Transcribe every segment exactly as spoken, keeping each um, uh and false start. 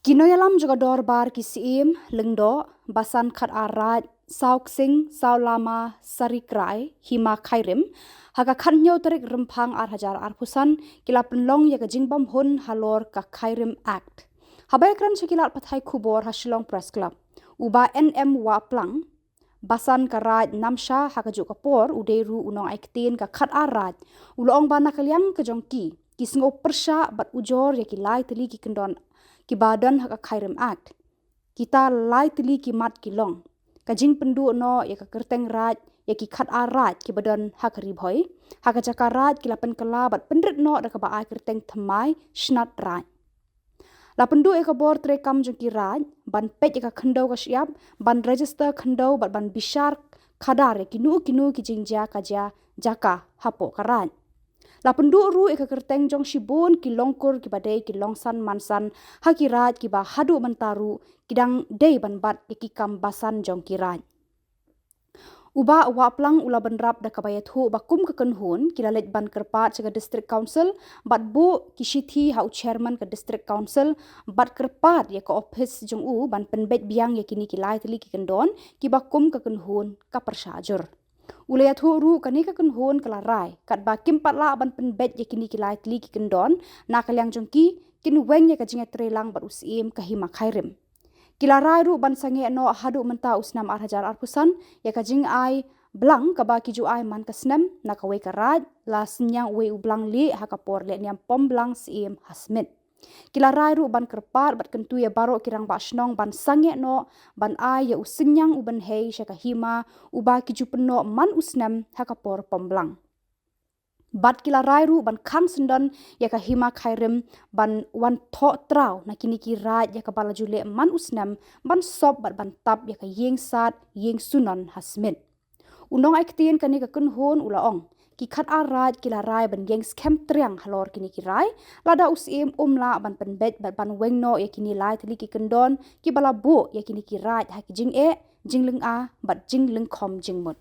Ki nongïalam jong ka dorbar ki Syiem, Lyngdoh, Basan Khatar Raid, Saw Ksing, Saw Lama, Sari Krai, Hima Khyrim, ha ka khathynñiew tarik Rymphang ar hajar arphew san, ki la pynlong ïa ka jingbymhun halor ka Khyrim Act. Haba ïakren sha ki lad pathai khubor ha Shillong Press Club, u Bah N M Wahplang, Basan ka Raid Namsha ha kajuh ka por, u dei ruh u nongai ktien ka Khatar Raid, u la ong ba na ka liang ka jong ki, ki sngew pyrshah bad ujor ïa ki lai tylli ki kyndon kiba don ha ka Khyrim Act. Kita lai tylli ki mat ki long ka jingpynduh noh ïa ka kyrteng raid ïa ki Khatar Raid kiba don ha ka Ri Bhoi. Ha ka jaka raid ki la pynkylla bad pynrit noh da kaba ai kyrteng thymmai Shnat Raid. La pynduh ïa ka bor treikam jong ki raid ban peit ïa ka khyndew ka shyiap, ban register khyndew bad ban bishar khadar ïa kino kino ki jingjia ka jia jaka hapoh ka raid. La pynduh ruh ïa ka kyrteng jong shibun ki longkur kiba dei ki longsan mansan ha ki raid kiba haduh mynta ruh ki dang dei ban bat ïa ki kam basan jong ki raid. U Bah Wahplang u la bynrap da kaba ïathuh ba kum ka kynhun ki la leit ban kyrpad sha ka District Council bad buh ki shithi ha u Chairman ka District Council bad kyrpad ïa ka ophis jong u ban pynbeit biang ïa kine ki lai tylli ki kyndon kiba kum ka kynhun ka pyrshah jur. U la ïathuh ruh kane ka kynhun ka la rai katba kim pat lah ban pynbeit ïa kine ki lai tylli ki kyndon, na ka liang jong ki, kin weng ïa ka jingïatreilang bad u Syiem ka Hima Khyrim. Ki la rai ruh ban sangeh noh haduh mynta u snem ar hajar arphew san ïa ka jingai blang kaba ki ju ai man ka snem. Na kawei ka raid la synñiang uwei u blang lieh ha ka por leh niam pom blang Syiem ha Smit. Ki la rai ruh ban kyrpad bad kyntu ïa baroh ki rangbah shnong ban sangeh noh ban ai ïa u synñiang u bynhei sha ka hima uba ki ju pynnoh man u snem ha ka por pom blang. Bad ki la rai ruh ban khang syndon ïa ka Hima Khyrim ban wan thoh traw na kine ki raid ïa kaba la ju leh man u snem ban sop bad ban tap ïa ka ïing sad ïing sunon ha Smit. U nongai ktien kane ka kynhun u la ong, ki Khatar Raid ki la rai ban ïeng skhem triang halor kine ki rai, lada u Syiem um lah ban pynbeit bad ban weng noh ïa kine lai tylli ki kyndon kiba la buh ïa kine ki raid ha ki jingeh, jinglynga bad jinglyngkhom jingmut.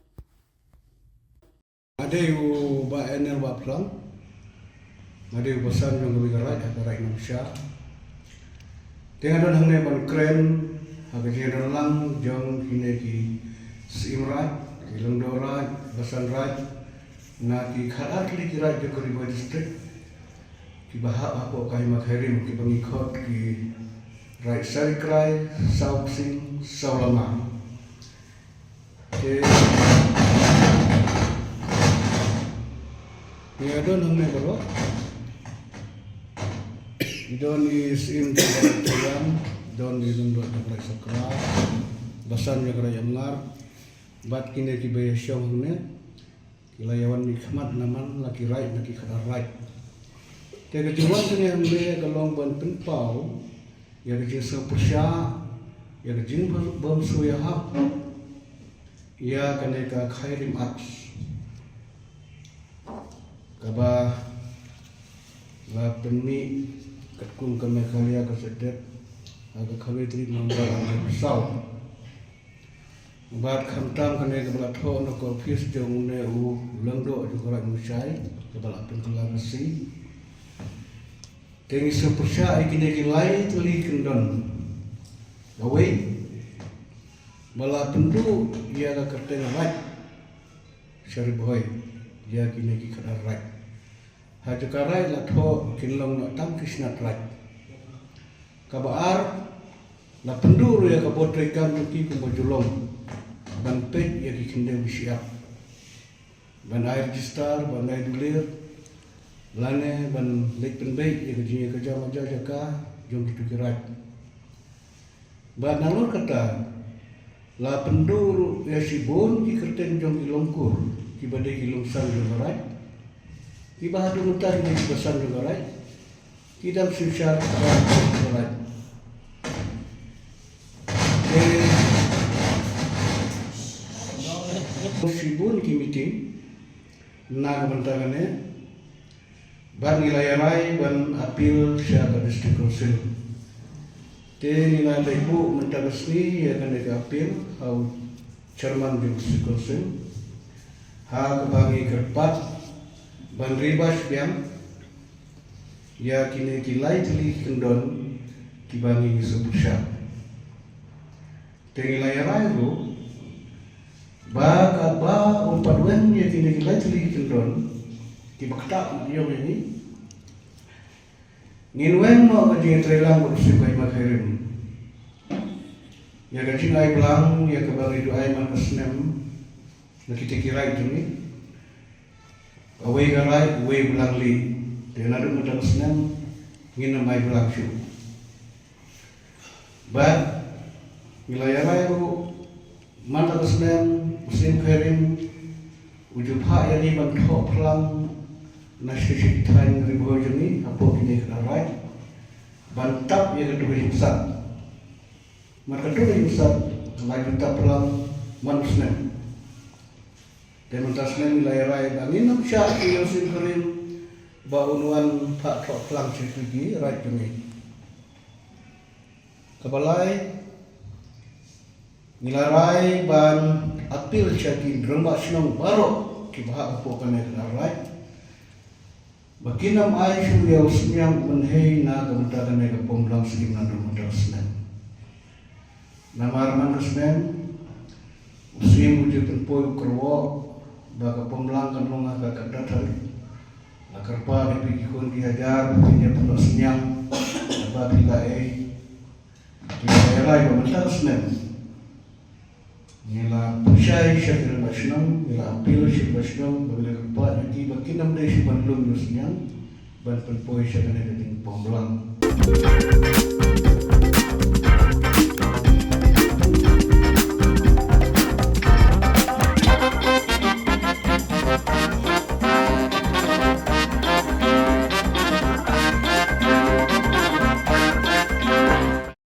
Nga dei u Bah N L Wahplang. Nga dei u basan jong kawei ka raid ha ka raid Namsha. Te nga don hangne ban kren ha ka jingdon lang jong kine ki Syiem Raid, ki Lyngdoh Raid, Basan Raid, na ki khatar tylli ki raid jong ka Ri Bhoi District, kiba hap hapoh ka Hima Khyrim, kiba ngi khot ki raid Sari Krai, Saw Ksing, Saw Lama. Te ngi don hangne baroh. Ngi don i Syiem jong ka Raid Thailand, don i Lyngdoh jong ka Raid Sakra, Basan jong ka Raid Amngar, bad kine kiba ïashong hangne ki la ïawan mihkhmat namar la ki raid na ki khatar raid. Te ka jingwan kane hangne ka long ban pynpaw ïa ka jingsngewpyrshah, ïa ka jingbym sngewbha ïa kane ka Khyrim Act, kaba la pynmih katkum ka Meghalaya Gazetted ha ka khatwei tarik November arhajar arphew saw. Bad khamtam kane kaba la thoh na ka ophis jong une u Lyngdoh jong ka Raid Mawshai, kaba la pynkylla ka C. Te ngi sngewpyrshah ïa kine ki lai tylli kyndon. Kawei, ba la pynduh ïa ka kyrteng raid sha Ri Bhoi ïa kine ki khatar raid. Ha jaka raid la thoh kin long noh tang ki Shnat Raid. Kaba ar, la pynduh ruh ïa ka bor treikam jong ki kumba ju long, ban peit ïa ki khyndew ki shyiap, ban ai register, ban ai dulir, lane ban leit pynbeit ïa ka jingïakajia majia jaka jong kito ki raid. Bad nalor kata, la pynduh ruh ïa shibun ki kyrteng jong ki longkur, kiba dei ki longsan jong ka raid, kiba haduh mynta ki dei kiba san jong ka raid, ki dang synshar ka raid. Te shibun ki meeting na ka bynta kane, bad ngi la ïarai ban appeal sha ka District Council. Te ngi la leit buh mynta ka sngi ïa kane ka appeal ha u Chairman jong ka District Council, ha kaba ngi kyrpad ban rebus biang ïa kine ki lai tylli ki kyndon kiba ngi ngi sngewpyrshah. Te ngi la ïa rai ruh ba kaba u pat wan ïa kine ki lai tylli ki kyndon kiba ktah ïa ngi. Ngin wan noh ka jingïatreilang bad u Syiem ka Hima ka Rim ïa ka jingai blang ïa kaba ngi duwai man ka snem na kita ki raid jong ngi. Kawei ka raid, uwei u blang lieh. Te naduh mynta ka snem ngin ym ai blang shuh. Bad ngi la ïa rai ruh mynta ka snem u Syiem ka Rim u ju phah ïa ngi ban thoh phlang na shisha ki thaiñ Ri Bhoi jong ngi hapoh kine ki raid ban tap ïa ka duh ka jingsat. Mar ka duh ka jingsat ka la ju tap phlang man u snem. Te mynta snem ngi la ïa rai ba ngin ym shah ïa u Syiem ka Rim ba un wan phah thoh phlang sha ki raid jong ngi. Kaba lai, ngi la rai ban appeal sha ki rangbah shnong baroh kiba hap hapoh kane ka raid ba kin ym ai shuh ïa u Synñiang u Bynhei na ka bynta kane ka Pom Blang Syiem naduh mynta ka snem. Namar man ka snem u Syiem u ju pynpoi u kyrwoh ba ka Pom Blang kan long ha ka khatar. La kyrpad ïa phi ki khun ki hajar ba phin ïa pynlong synñiang ba phi la ei. Te ngi la rai ba mynta ka snem ngi la pynshai sha ki rangbah shnong, ngi la appeal sha ki rangbah shnong ba ngi la kyrpad ïa ki ba kin ym dei shuh ban lum ïa u Synñiang ban pynpoi sha kane ka jingpom blang.